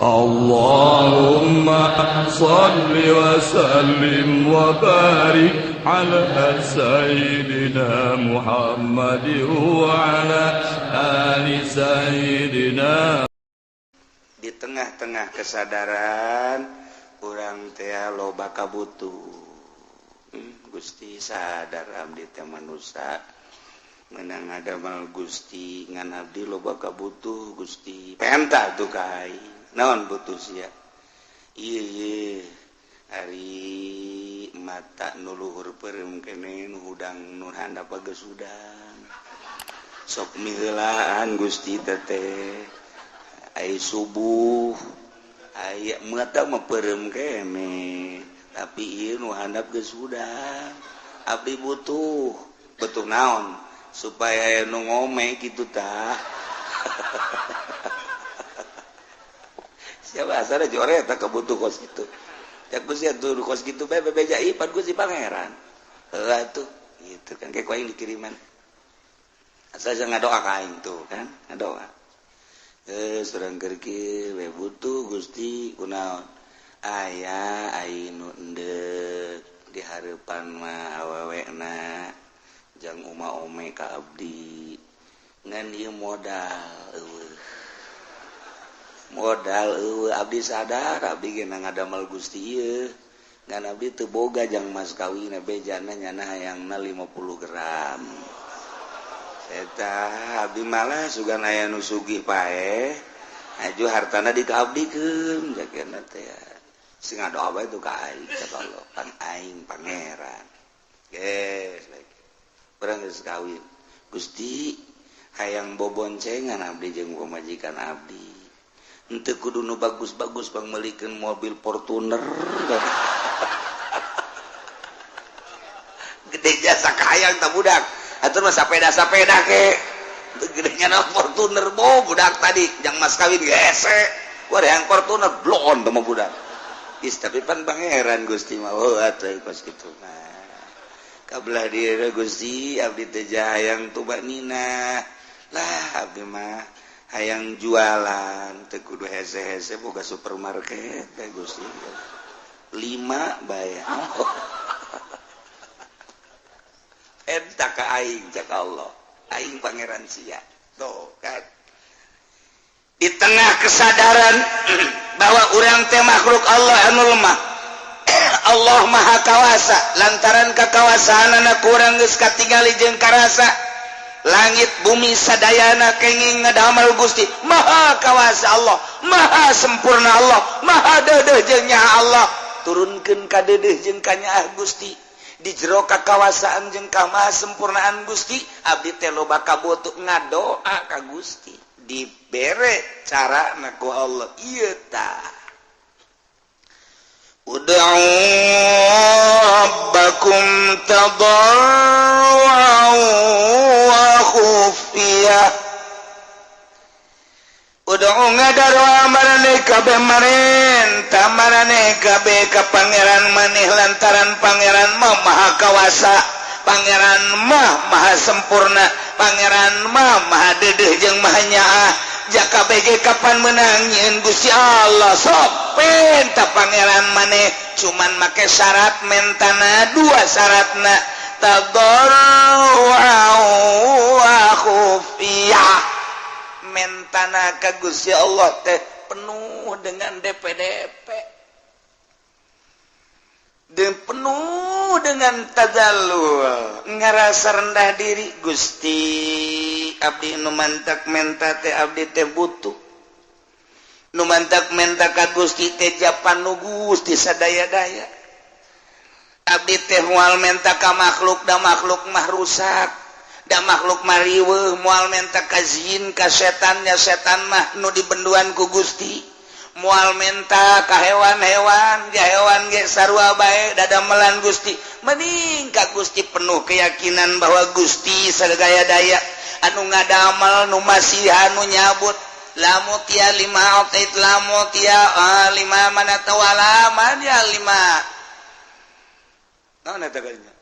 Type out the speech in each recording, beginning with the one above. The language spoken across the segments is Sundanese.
اللهم صل وسلم وبارك على سيدنا محمد وعلى آل سيدنا. Di tengah-tengah kesadaran urang teh loba kabutuh. Gusti, sadar abdi teh manusia menang ada mal, Gusti, ngan abdi loba kabutuh, Gusti. Penta tuh ka aing, naon butuh sia? Iya, ari mata nu luhur peureum kene, nu hudang, nu handap geus hudang, sok miheulaan, Gusti. Teteh ai subuh aya mata mah peureum kene, tapi ieu nu handap geus hudang. Abdi butuh. Butuh naon? Supaya nu ngome gitu tah. Siapa asal jore tak kebutuh kos gitu ya, Gusti. Tuh kos gitu bae bebeja ipan Gusti Pangeran. Heula tuh gitu kan, kayak aing dikiriman, asal jangan ngadoa ka aing tuh kan, ngadoa. Eh, surang kerki we butuh, Gusti. Kunaon? Aya ai nu endek di hareupan mah awewena jang uma ome ka abdi, ngan ieu modal eueuh, modal eueuh. Abdi sadar abdi ge ngadamel Gusti ieu, ngan abdi teu boga jang mas kawin. Bejana nyana hayangna 50 gram eta. Abdi malah sugan aya nu sugih paeh aju hartana dikaabdikeun jagana teh. Sing ngadoa bae tuh ka aing, cek Allah, pan aing pangeran. Geus urang geus kawin, Gusti, hayang boboncengan abdi jeung pamajikan abdi. Henteu kudu nu bagus-bagus, pangmeulikeun mobil Fortuner gede jasa kahayang tah budak. Atur mah sapeda-sapeda ke gedenya na Fortuner bo budak tadi jang mas kawin gese gua ada yang Fortuner blon teh budak. Is, tapi pan pangeran Gusti mah. Oh, atuh kos kitu mah kabelah diri, Gusti. Abdi teh hayang tumaknina lah. Abdi mah hayang jualan teu kudu hese-hese, boga supermarket teh, Gusti, lima bae. Oh. Eta ka aing, cek Allah, aing pangeran sia. Tuh kan, di tengah kesadaran bahwa urang teh makhluk Allah anu lemah, Allah Maha Kawasa. Lantaran kakawasaan anak kurang geus katingali jeung karasa, langit bumi sadayana kenging ngadamel Gusti. Maha Kawasa Allah, Maha sempurna Allah, Maha deudeuh jeung nyaah Allah. Turunkeun ka deudeuh jeung kanyaah Gusti. Di jero kakawasaan jeung kamaha sempurnaan Gusti, abdi teh loba kabutuh. Ngadoa ka Gusti, dibere cara ku Allah. Ieu tah, ud'u rabbakum tadarru'an wa khufiyah. Ud'u, ngadaroa, maraneh kabeh marenta maraneh kabeh ka pangeran maneh, lantaran pangeran mah Maha Kawasa, pangeran mah Maha sempurna, pangeran mah Maha deudeuh jeung Maha nyaah. Jaka BG kapan menang nyieun Gusti Allah? Sok penta pangeran maneh, cuman make syarat mentana dua. Syaratna tadarru'an wa khufiyah. Mentana ka Gusti Allah teh penuh dengan DPDP dan penuh dengan tadallul, ngerasa rendah diri. Gusti, abdi nu mantak menta teh abdi teh butuh. Nu mantak menta ka Gusti teh japan nu Gusti sadaya-daya. Abdi teh moal menta ka makhluk, da makhluk mah rusak, da makhluk mah riweuh. Moal menta ka jin, ka setannya, setan mah nu dibenduan ku Gusti. Moal menta ka hewan-hewan, ya hewan ge sarua bae, dadamelan Gusti. Mending ka Gusti, penuh keyakinan bahwa Gusti sagaya daya anu ngadamel, nu masih anu nyabut. La mu'thiya lima a'thait, la mu'thiya lima mana'ta wala mani'a lima. Naon eta kalinya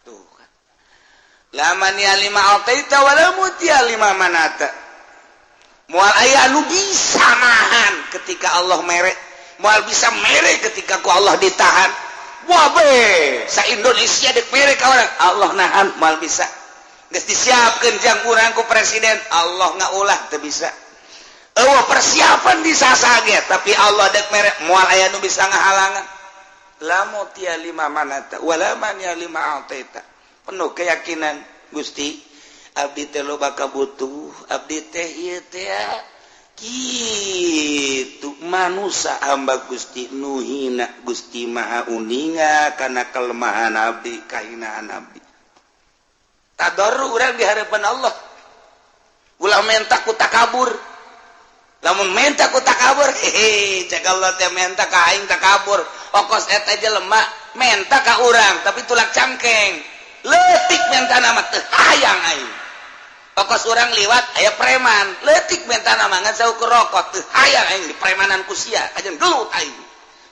tuh kan? La mani'a lima a'thaita wala mu'thiya lima mana'ta. Moal aya anu bisa nahan. ketika Allah mere, moal bisa mere ketika ku Allah ditahan. Wah be, sa Indonesia dek mere ka urang, Allah nahan moal bisa. Geus disiapkeun jang urang ku presiden, Allah ngaulah teu bisa. Eueuh persiapan disasage, tapi Allah dek mere moal aya nu bisa ngahalangan. La mu'tiya lima mana'ta wala mani'a lima a'taita. Penuh keyakinan, Gusti, abdi teh loba kabutuh, abdi teh ieu teh kitu manusa hamba Gusti nu hina, Gusti Maha uninga kana kelemahan abdi, kahinaan abdi. Tadarru urang di hadapan Allah. Ulah menta ku takabur. Lamun menta ku takabur, hehe, cek Allah teh menta ka aing takabur. Okos eta jelema menta ka urang tapi tulak cangkeng. Leutik mentana mah teu hayang aing. Okos urang liwat aya preman, leutik mentana mah ngan saukur rokok, teu hayang aing di premanan ku sia, kajeun gelut aing.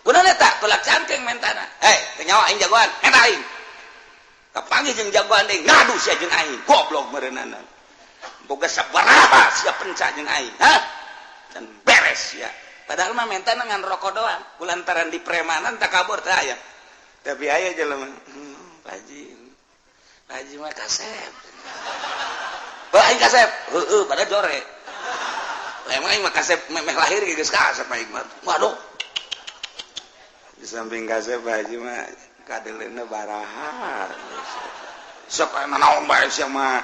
Kunaon eta? Tulak cangkeng mentana. Hei, teu nyawa aing jagoan, menta aing. Kapanggih jeung jagoan deui, ngadu sia jeung aing, goblok meureunana. Boga sabaraha sia penca jeung aing, hah? Dan beres ya. Padahal mah mentana ngan rokok doang, kulantaran di premanan takabur teu aya. Tapi aya jelema, Pak Haji, Pak Haji mah kasep. Bah aing kasep, heueuh pada jore. Lah emang aing mah kasep memeh lahir geus kasep aing mah. Waduh. Di samping kasep Pak Haji mah kadeleuna baraha. Sok aya naon bae sia mah.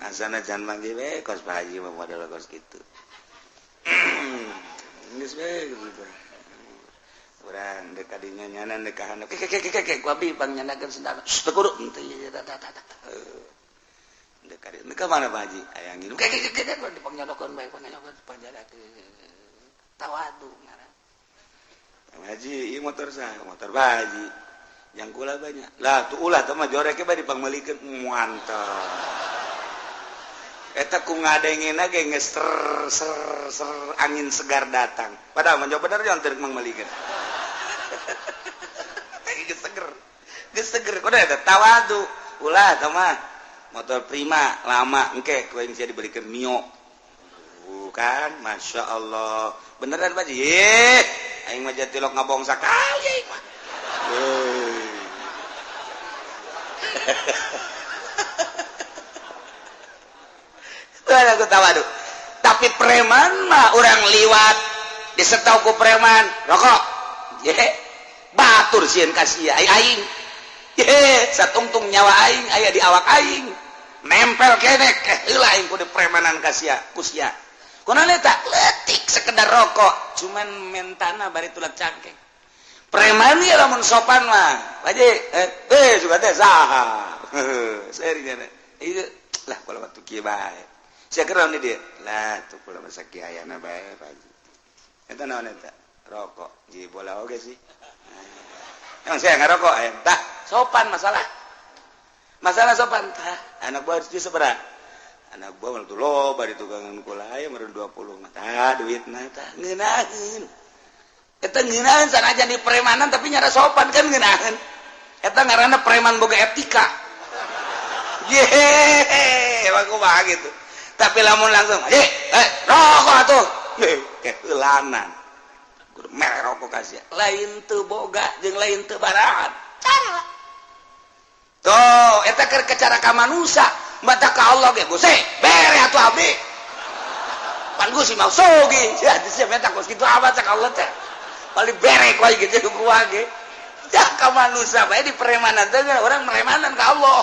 Asana jangan manggil we kos Pak Haji mah model kos kitu. Geus we gitu. Urang dek kadinya nyanan dek ka handap. Ke ke ke ke ku abi pangnyandakeun sendal. Teu kudu henteu ieu tah tah tah. Dek kadinya dek ka mana Pak Haji? Aya nginum. Ke ke ke ke dipangnyodokeun bae pangnyodokeun panjadakeun. Tawadu ngaran. Pak Haji, ieu motor saha? Motor Pak Haji. Yang kula banyak. Lah tuh ulah teh mah jorek bae dipangmeulikeun mantap. Eta ku ngadengena ge geus ser ser ser angin segar datang. Padahal mah bener jangan teu mangmeulikeun. Geus seger. Geus seger kudu eta tawadu. Ulah teh mah motor Prima lama engke ku aing sia dibelikeun Mio. Bukan, Masya Allah. Beneran Pak Haji? Aing mah jatilok ngabong sakali aing mah. Aku tawadu. Tapi preman mah orang liwat disetau ku preman rokok. Ye, batur sieun ka sia aing. Ye, satungtung nyawa aing aya di awak aing. Nempel keneh keh heula aing kudu premanan ka sia, ku sia. Kunaon eta? Leutik sekedar rokok, cuman mentana bari tulak cangkeng. Preman ieu lamun sopan mah. Pak Haji, suka teh saha. Serinya. Ieu lah kalau waktu kieu bae. Sia keur naon dia? Lah tuh kula mah sakiayana bae Pak Haji. Eta naon eta? Rokok. Ji bola oge sih. Emang saya ngarokok tah sopan masalah. Masalah sopan tah. Anak buah harus sabaraha? Anak buah mah tuh loba di tukangan kula aya meureun 20 mah. Tah duitna tah ngeunaheun. Eta ngeunaheun sanajan di premanan tapi nyara sopan kan ngeunaheun. Eta ngaranna preman boga etika. Yehehe, emang kumaha gitu. Tapi lamun langsung, rokok atuh. Keheulanan. Kudu mere rokok ka sia. Lain teu boga jeung lain teu barahan. Cara. Tuh, eta keur cara ka manusa. Mata ka Allah ge Gusti, bere atuh abdi. Pan Gusti mah sogi. Sia sia menta kos kitu amat cak Allah teh. Paling bere ku aing gitu ku ge. Cak ka manusa bae di premanan teh urang meremanan ka Allah.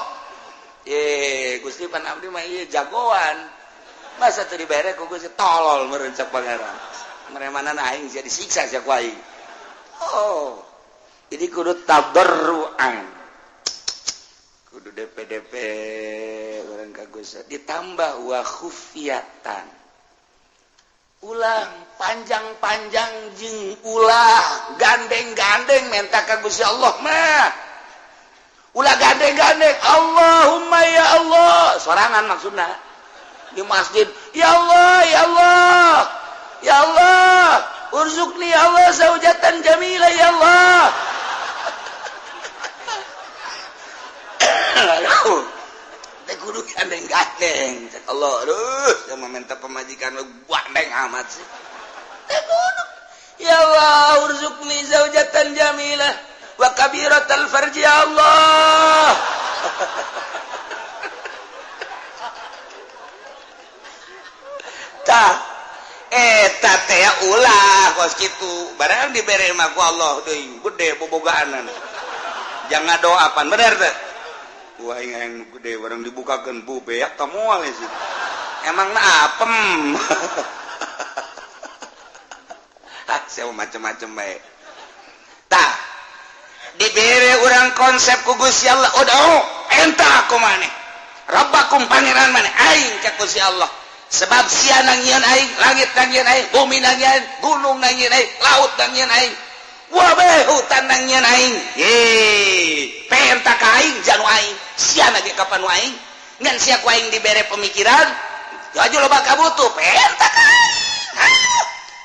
Ye, Gusti pan abdi mah ieu jagoan. Masa teu dibere ku Gusti tolol meureun cak pangeran. Meremanan aing sia disiksa sia ku aing. Oh. Jadi kudu tadarruan. Kudu DPDP urang ka Gusti ditambah wa khufiyatan. Ulah panjang-panjang jeung ulah gandeng-gandeng menta ka Gusti Allah mah. Ulah gandeng-gandeng Allahumma ya Allah sorangan maksudna di masjid ya Allah ya Allah ya Allah urzuqni ya Allah zaujatan jamila ya Allah. Teh kudu gandeng-gandeng cek Allah aduh sama minta pemajikan lu gandeng amat sih. Teh kudu. Ya Allah, urzuqni zaujatan jamilah wa kabiratal farji ya Allah. Tah eta teh ulah kos kitu. Barang dibere mah ku Allah deui gede bobogaanan. Jangan doa pan bener teh. Wah aing gede barang dibukakeun bu beak ta moal sih. Emang na apem. Ah, saya macem-macem bae. Tah dibere urang konsep ku Gusti Allah, udah enta aku maneh. Rabbakum pangeran maneh aing ka Gusti Allah. Sebab sia nangieun aing, langit nangieun aing, bumi nangieun, gunung nangieun aing, laut nangieun aing. Wabeh hutan nangieun aing. Ye, penta ka aing janu aing. Sia lagi kapan aing? Ngan sia ku aing dibere pemikiran, aju loba kabutuh, penta ka aing.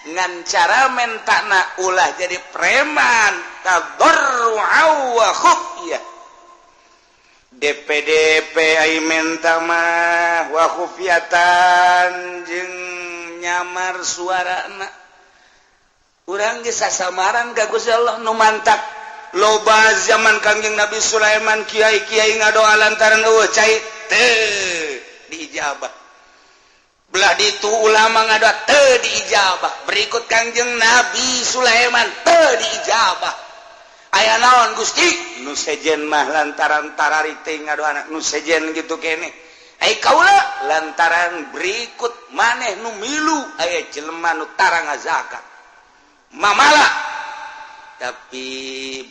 Ngan cara mentana ulah jadi preman, tadarru'a wa khufyah. DPDP ai menta mah wa khufyatan jeung nyamar suarana. Urang geus sasamaran ka Gusti Allah nu mantak loba zaman Kangjeng Nabi Sulaiman kiai-kiai ngadoa lantaran eueuh cai teu diijabah. Belah ditu ulama ngadoa teu diijabah. Berikut Kangjeng Nabi Sulaiman teu diijabah. Aya naon Gusti? Nu sejen mah lantaran tarari teh ngadoa nu sejen gitu keneh. Ai kaula lantaran berikut maneh nu milu aya jelema nu tara ngazakat. Mamala tapi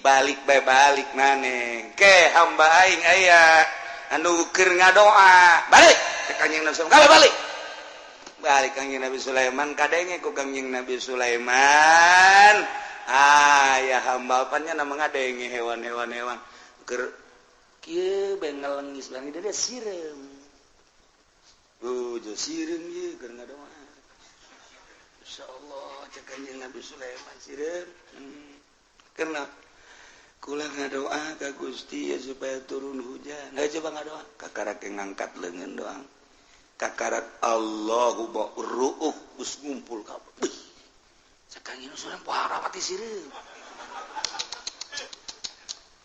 balik bae balik maneh ke hamba aing aya anu keur ngadoa balik ke Kangjeng Nabi Sulaiman balik balik Kangjeng Nabi Sulaiman kadenge ku Kangjeng Nabi Sulaiman aya hamba apanya nama ngadenge hewan-hewan hewan keur kieu bae ngelengis bang dia sireum jo sireum ieu keur ngadoa. Insyaallah cek Kanjeng Nabi Sulaiman sireum. Karena kula ngadoa ka Gusti ya supaya turun hujan. Nggak coba ngadoa kakarak ngangkat leungeun doang. Kakarak Allahu ba'ruuh geus ngumpul kabeh. Cek Kanjeng Nabi Sulaiman parah sireum.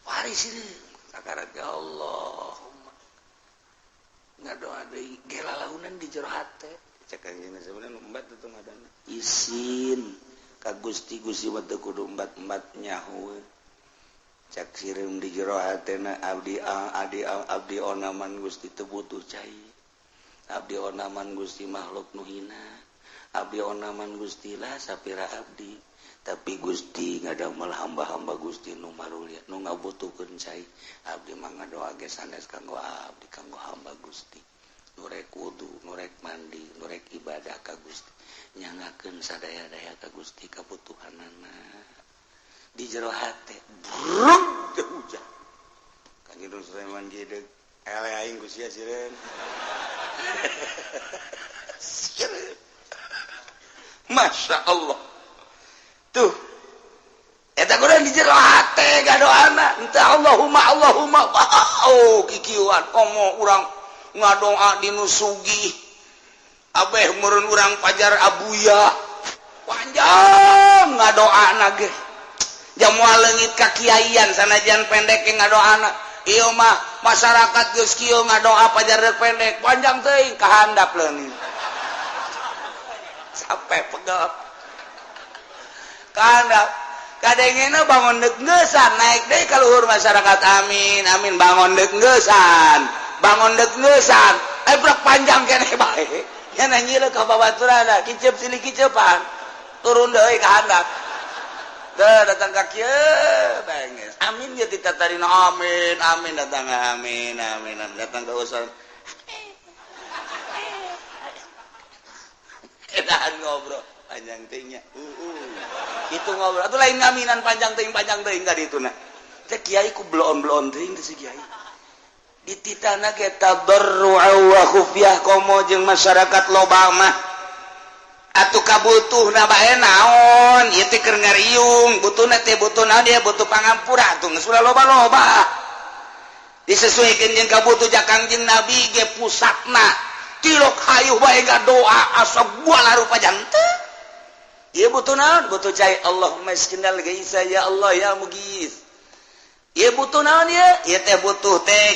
Pari sireum. Kakarak ya Allahumma. Ngadoa deui gelalaunan di jero hate. Cek Kanjeng Nabi Sulaiman embat tuh ngadana. Isin ka Gusti Gusti mah teu kudu embat-embat nyaho. Cak sireum di jero hatena abdi adi abdi onaman Gusti teu butuh cai. Abdi onaman Gusti makhluk nu hina. Abdi onaman Gusti lah sapira abdi. Tapi Gusti ngadamel hamba-hamba Gusti nu marulia nu ngabutuhkeun cai. Abdi mah ngadoa ge sanes kanggo abdi kanggo hamba Gusti. Nu rek wudu, nu rek mandi, nu rek ibadah ka Gusti. Nyangakeun sadaya-daya ka Gusti kabutuhanana. Di jero hate bruk teu hujan. Kanjeng Sulaiman geudeuk ele aing ku sia sireun. Sireun. Masya Allah. Tuh. Eta kurang di jero hate gadoana. Entah Allahumma Allahumma. Oh kikieuan komo urang ngadoa di nu sugih. Abeh meureun urang pajar abuya. Panjang ngadoana ge. Jamual leungit ka kiaian sanajan pendek ge ngadoana. Ieu mah masyarakat geus kieu ngadoa pajar rek pendek, panjang teuing kahandap leungit. Sampai pegel. Kahandap. Kadengena bangun deuk ngeusan naik deui ka luhur masyarakat amin amin bangun deuk ngeusan. Bangun deuk ngeusan. Eh brek panjang keneh bae. Nya nanyieun ka babaturanna kiceup silih kiceupan. Turun deui ka handap. Teu datang ka kieu benges. Amin ye ditatarina amin amin datang amin amin datang ka usan. Edahan ngobrol panjang teuing nya. Itu ngobrol atuh lain ngaminan panjang teuing ka dituna. Teh kiai ku bloon-bloon teuing teh si kiai. Dititana ge tadarru'a wa khufyah komo jeung masyarakat loba mah. Atuh kabutuhna bae naon? Ieu teh keur ngariung, butuhna teh butuh naon dia butuh pangampura atuh geus ulah loba-loba. Disesuaikan jeung kabutuh ja Kangjeng Nabi ge pusatna. Tilok hayuh bae ngadoa asa buala rupa janten. Ieu butuh naon? Butuh cai. Allahumma iskinal gaisa ya Allah ya mugis. Ieu butuh naon ieu? Ieu teh butuh teh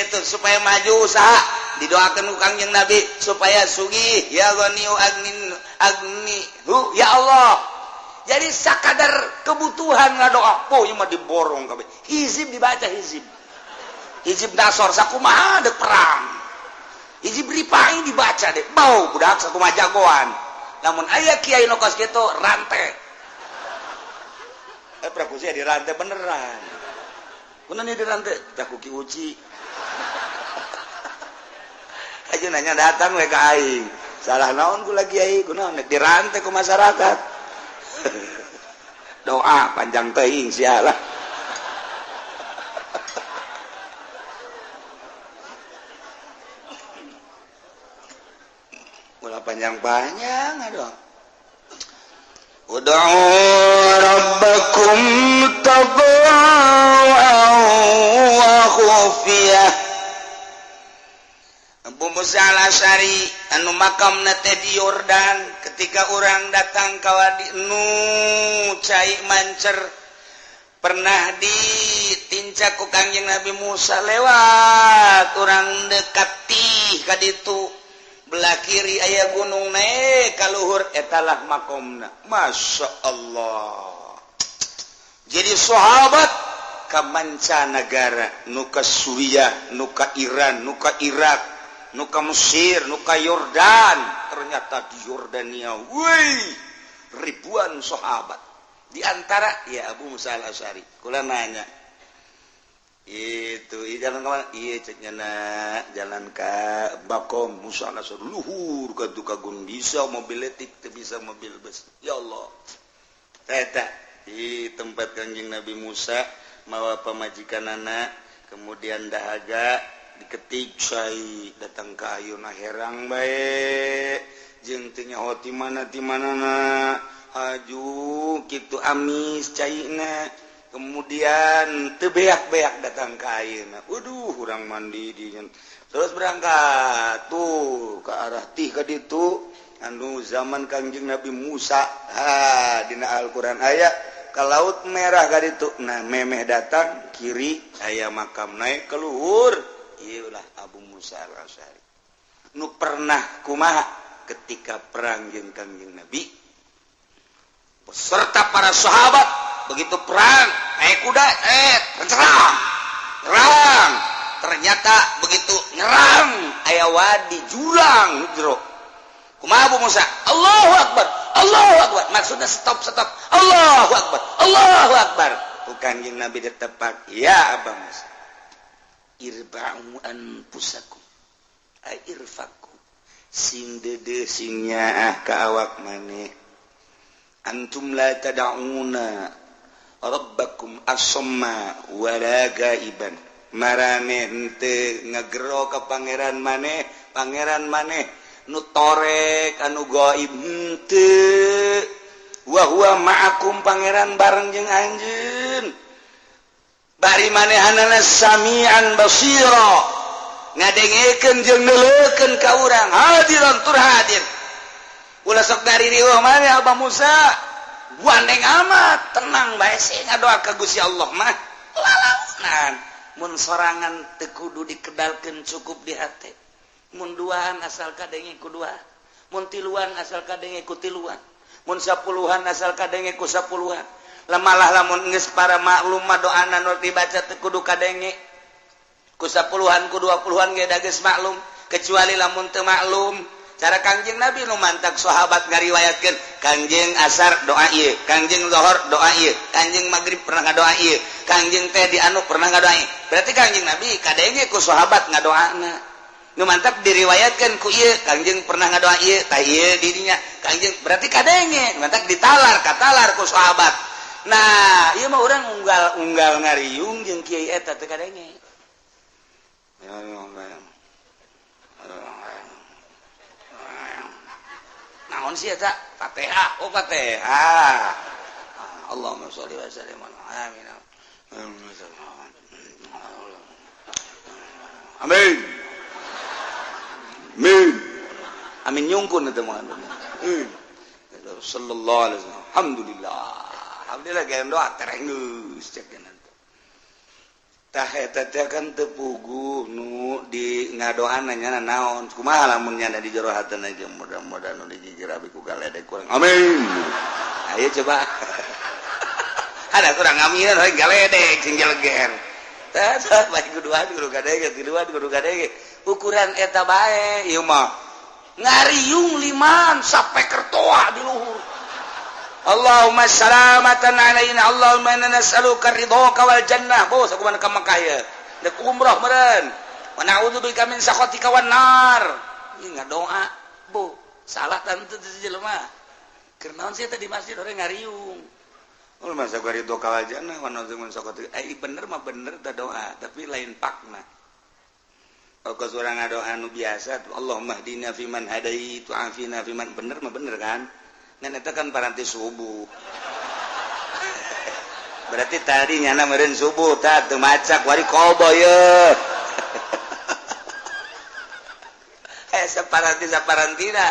kitu supaya maju usaha. Didoakeun ku Kangjeng Nabi supaya sugih ya ghaniyu agnin agni hu ya Allah. Jadi sakadar kebutuhan ngadoa, oh ieu mah diborong kabeh. Hizib dibaca hizib. Hizib dasor sakumaha dek perang. Hizib ripai dibaca deh, bau budak sakumaha jagoan. Namun aya kiai nu kos kitu rantai. Prabu sia dirantai beneran. Kunaon ieu dirantai? Tah ku Ki Uci. Aja nanya datang we ka aing. Salah naon kula kiai, kunaon dirantai ku masyarakat. Doa panjang teuing sia lah. Ulah panjang-panjang aduh. Ud'u rabbakum tadarruan wa khufiyah. Abu Musa Al-Asy'ari anu makamna teh di Yordan ketika urang datang ka wadi nu cai mancer pernah ditincak ku Kangjeng Nabi Musa lewat urang dekati ka ditu belah kiri aya gunung naik ka luhur etalah makomna. Masya Allah. Jadi sahabat ka mancanagara nu ka Suriah, nu ka Iran, nu ka Irak, nu ka Mesir, nu ka Yordan. Ternyata di Yordania wih ribuan sahabat. Di antara ya Abu Musa Al-Asy'ari. Kula nanya itu jalan kemana? Iya ceknya nak jalan ke Bakom Musa Al-Asy'ari luhur ka tukagun bisa mobil letik teu bisa mobil bus. Ya Allah. Eta di tempat Kangjeng Nabi Musa mawa pamajikanana kemudian dahaga diketik cai datang ka ayeuna herang bae jeung teu nyaho ti mana ti manana haju kitu amis caina kemudian teu beak-beak datang ka ayeuna waduh urang mandi di terus berangkat tuh ke arah tih ka ditu anu zaman Kangjeng Nabi Musa ha dina Al-Qur'an aya ke Laut Merah ka ditu nah memeh datang kiri aya makam naik ke luhur ieu lah Abu Musa Al-Asy'ari nu pernah kumaha ketika perang jeung Kangjeng Nabi beserta para sahabat begitu perang naik kuda serang perang ternyata begitu nyerang aya wadi jurang jero kumaha Abu Musa Allahu Akbar Allahu Akbar maksudnya stop stop Allahu Akbar Allahu Akbar bukan jeung Nabi ditepak ya Abu Musa irba'u anfusakum ay irfaku sing dede sing nyaah ka awak maneh antum la tad'una rabbakum asamma wala gaiban marane henteu ngagero ka pangeran maneh pangeran maneh nu torek anu gaib henteu wa huwa ma'akum pangeran bareng jeung anjeun bari manehanana samian basira ngadengekeun jeung neuleukeun ka urang hadiran tur hadir ulah sok dari riweuh maneh Abah Musa gandeng amat tenang bae sih ngadoa ka Gusti Allah mah lalaunan mun sorangan teu kudu dikedalkeun cukup di hate mun duaan asal kadenge ku dua mun tiluan asal kadenge ku tiluan mun sapuluhan asal kadenge ku sapuluhan lemalah lamun geus para maklum mah doana nu dibaca teu kudu kadenge ku sapuluhan ku 20-an ge da geus maklum kecuali lamun teu maklum cara Kangjeng Nabi nu mantak sahabat ngariwayatkeun Kangjeng asar doa ieu Kangjeng zuhur doa ieu Kangjeng maghrib pernah ngadoa ieu Kangjeng teh di anu pernah ngadoa ieu berarti Kangjeng Nabi kadenge ku sahabat ngadoana nu mantak diriwayatkeun ku ieu Kangjeng pernah ngadoa ieu tah ieu di dinya Kangjeng berarti kadenge mantak ditalar katalar ku sahabat nah ieu mah urang unggal-unggal ngariung jeung kiai eta teu kadenge. Naon sih eta? Fatihah. Oh Fatihah. Allahumma sholli wa sallim amin. Amin. Amin. Amin nyungkun eta mah. Sallallahu alaihi wasallam. Alhamdulillah. Alhamdulillah gaya doa tereng geus cek tah eta teh kan teu puguh nu di ngadoana nya naon kumaha lamun nya di jero hatena ge mudah-mudahan nu digigir abi ku galedek kurang amin. Ayo coba ada kurang aminan we galedek sing jeleger tah tah bae kuduan kudu kadege tiluan kudu kadege ukuran eta bae ieu mah ngariung liman sampai kertoa di luhur. Allahumma salamatan alaina Allahumma inna nas'aluka ridhoka wal jannah. Bos aku mana ka Mekah ya dek umroh meureun wa na'udzubika min sakhatika wan nar. Ieu ngadoa bu salah tante jelema keur naon sih teh di masjid orang ngariung. Oh masa gua ridhoka wal jannah wa na'udzubika min sakhatika. Eh bener mah bener tah doa tapi lain pakna. Kos urang ngadoa nu biasa Allahumma hdina fiman hadait wa afina fiman bener mah bener kan. Ngan eta kan paranti subuh. Berarti tadi nyana meureun subuh tah teu maca wari kobo ye. Eh saparanti saparantina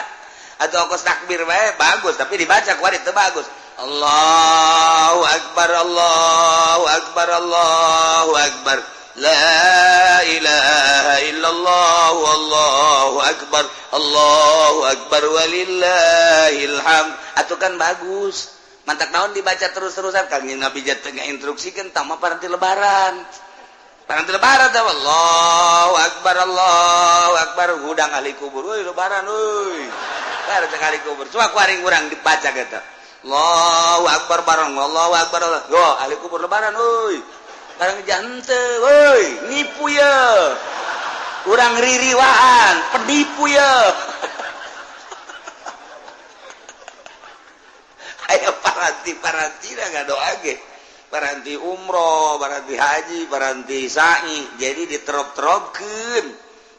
atau kos takbir bae bagus tapi dibaca kuari teu bagus. Allahu akbar Allahu akbar Allahu akbar. La ilaha illallah wallahu akbar Allahu akbar walillahil hamd. Atuh kan bagus. Mantak naon dibaca terus-terusan Kangjeng Nabi teh ngainstruksikeun tah mah paranti lebaran. Paranti lebaran teh Allahu akbar Allahu akbar hudang ahli kubur euy lebaran euy. Lebaran teh ahli kubur. Coba ku aring urang dibaca kitu. Allahu akbar bareng Allahu akbar. Yo ahli kubur lebaran euy. Barang jante woi nipu ya kurang ririwaan penipu ya. Ayo paranti paranti dah nggak doa ge paranti umroh paranti haji paranti sa'i jadi diterop-teropkeun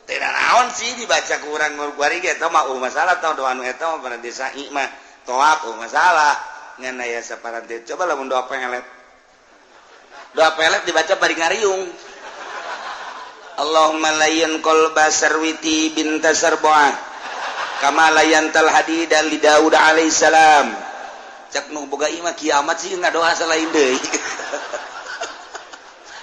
teu naon sih dibaca kurang ngurguari ge eta mah masalah tah doa nu eta mah paranti sa'i mah toap masalah ngan aya saparanti coba lamun doa pengelet doa pelet dibaca bari ngariung. Allahumma layyan qalba sarwiti binta sarbuah kama layyantal hadida li Daud alaihissalam. Cak nu boga imah kiamat sih ngadoa selain deui.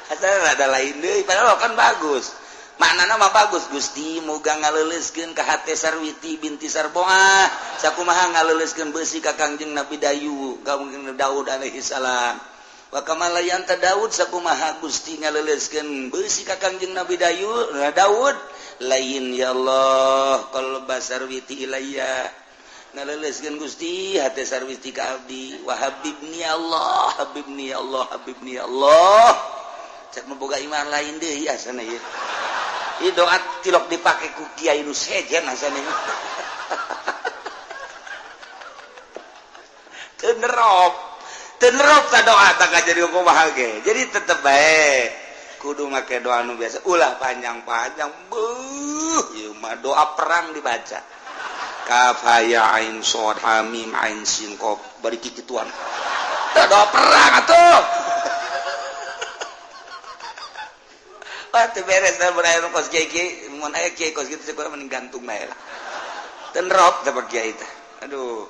Asal ada lain deui padahal kan bagus. Maknana mah bagus Gusti muga ngaleuleuskeun ka hate Sarwiti binti Sarbuah sakumaha ngaleuleuskeun beusi ka Kangjeng Nabi Dayu ka Kangjeng Daud alaihissalam. Wa kama layanta Daud sakumaha Gusti ngaleuleuskeun beusi ka Kangjeng Nabi Dayu Daud lain ya Allah qalba sarwiti ilayya ngaleuleuskeun Gusti hate sarwiti ka abdi wa habibni ya Allah habibni ya Allah habibni ya Allah. Cek nu boga iman lain deui asana ieu. Ieu doa tilok dipake ku kiai nu sejen asana ieu. Teu nerop Tenerop ta doa tak jadi kumaha ge. Jadi tetep bae kudu make doa nu biasa. Ulah panjang-panjang. Beuh, ieu mah doa perang dibaca. Kaf ha ya ain shad ha mim ain sin qaf bari kikituan. Tah doa perang atuh. Wah teu beres da mun aya nu kos kiai mun aya kiai kos kitu kurang mending gantung bae lah. Tenerop teh kiai teh. Aduh.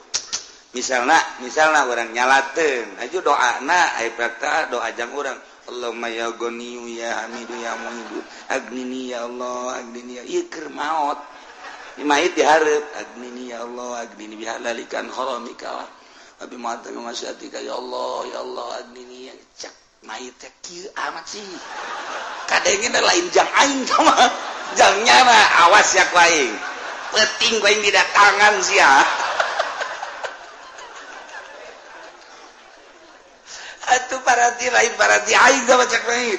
Misalnya orang nyalaten aja doa na aya prakta doa jang urang Allahumma ya ghaniyu ya hamidu ya muhidu agnini ya Allah agnini ya ieu keur maot mayit dihareup agnini ya Allah agnini bihalalikan haramika wa bima masyatika ya Allah ya Allah agnini ya cak mayit teh kieu amat sih kadenge lain jang aing mah jangnya mah awas ya ku aing penting ku aing didatangan sia. Atuh paranti lain paranti aing sama cek lain.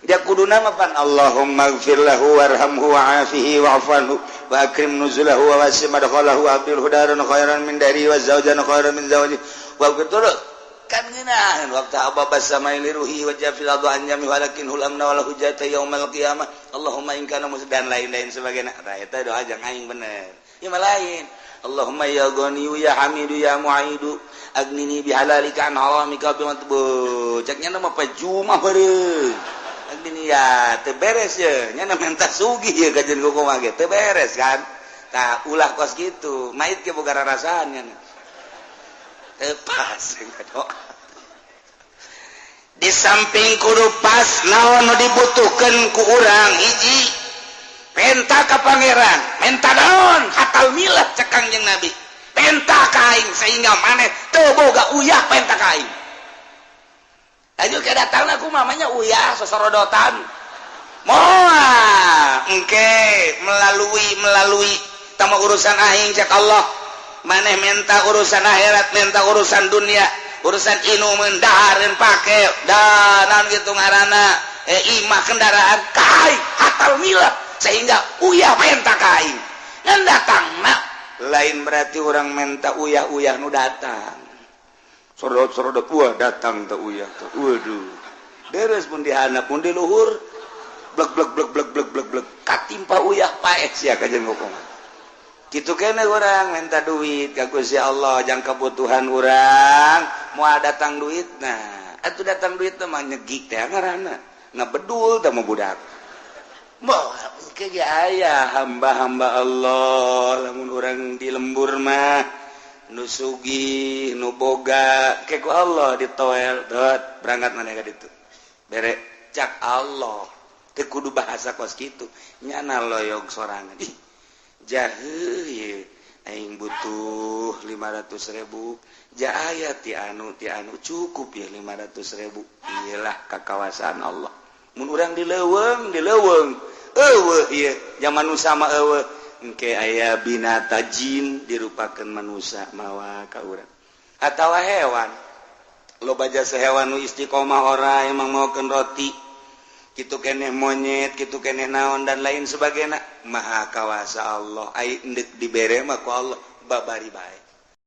Dia kuduna mah pan Allahumma ighfir lahu warhamhu wa'afihi wa'fu anhu wa akrim nuzulahu wa wasi' madkhalahu wa abdil hudaran khairan min dari wa zawjan khairan min zawji wa betul kan ngeunaheun waktu ababa samai liruhi wa jafil adu an jami walakin hulamna wala hujjata yaumal qiyamah Allahumma in kana dan lain-lain sebagainya. Tah eta doa jang aing bener. Ieu mah lain. Allahumma ya ghaniyu ya hamidu ya mu'idu agnini bihalalika an haramika bimatbu ceknya nama pajumah bareng agnini ya teu beres ye nya menta sugih ye kajian kumaha ge teu beres kan Tah, ulah kos gitu, mait ge boga rarasaan nya. Teu pas doa. Di samping kudu pas naon nu dibutuhkeun ku urang, hiji penta ka Pangeran, menta naon? Hatal milah cek Kangjeng Nabi. Penta ka aing sehingga maneh teu boga uyah, penta ka aing. Ayo ke datang aku mamanya uyah sosorodotan. Moal engke melalui melalui tama urusan aing, cek Allah. Maneh minta urusan akhirat, minta urusan dunia, urusan inuman, dahareun, pake dan gitu ngaranna, imah, kendaraan kai hatal milah sehingga uyah menta ka aing. Ngan datang nak lain berarti orang minta uyah-uyah nu datang sorot-sorot, wah, datang teh uyah tuh. Waduh, deres pun dihandap pun di luhur, blek blek blek blek blek blek blek, katimpa uyah, paeh sia kajen ngomong gitu. Kene orang minta duit ka Gusti Allah jang kebutuhan orang, moal datang duit. Nah, atuh datang duit teh mah nyegik teh ngaranna, ngabedul teh mah budak. Moal ke aya hamba-hamba Allah lamun orang di lembur mah nu sugih, nu boga, ke ku Allah ditoel, dot berangkat mana ka ditu, bere cak Allah. Teu kudu bahasa kos kitu, nyana loyog sorangan. Ih, jahe ye, aing butuh 500.000, ja aya ti anu ti anu, cukup ya 500.000. Iyalah kakawasaan Allah. Mun urang di leuweung, di leuweung eueuh ieu zaman nu sama eueuh, engke aya binata jin dirupakeun manusia mawa ka urang atawa hewan. Loba jasa hewan nu istiqomah, ora emang maokeun roti kitu keneh, monyet kitu keneh, naon dan lain sebagainya. Maha kawasa Allah. Ai endek dibere mah ku Allah babari bae.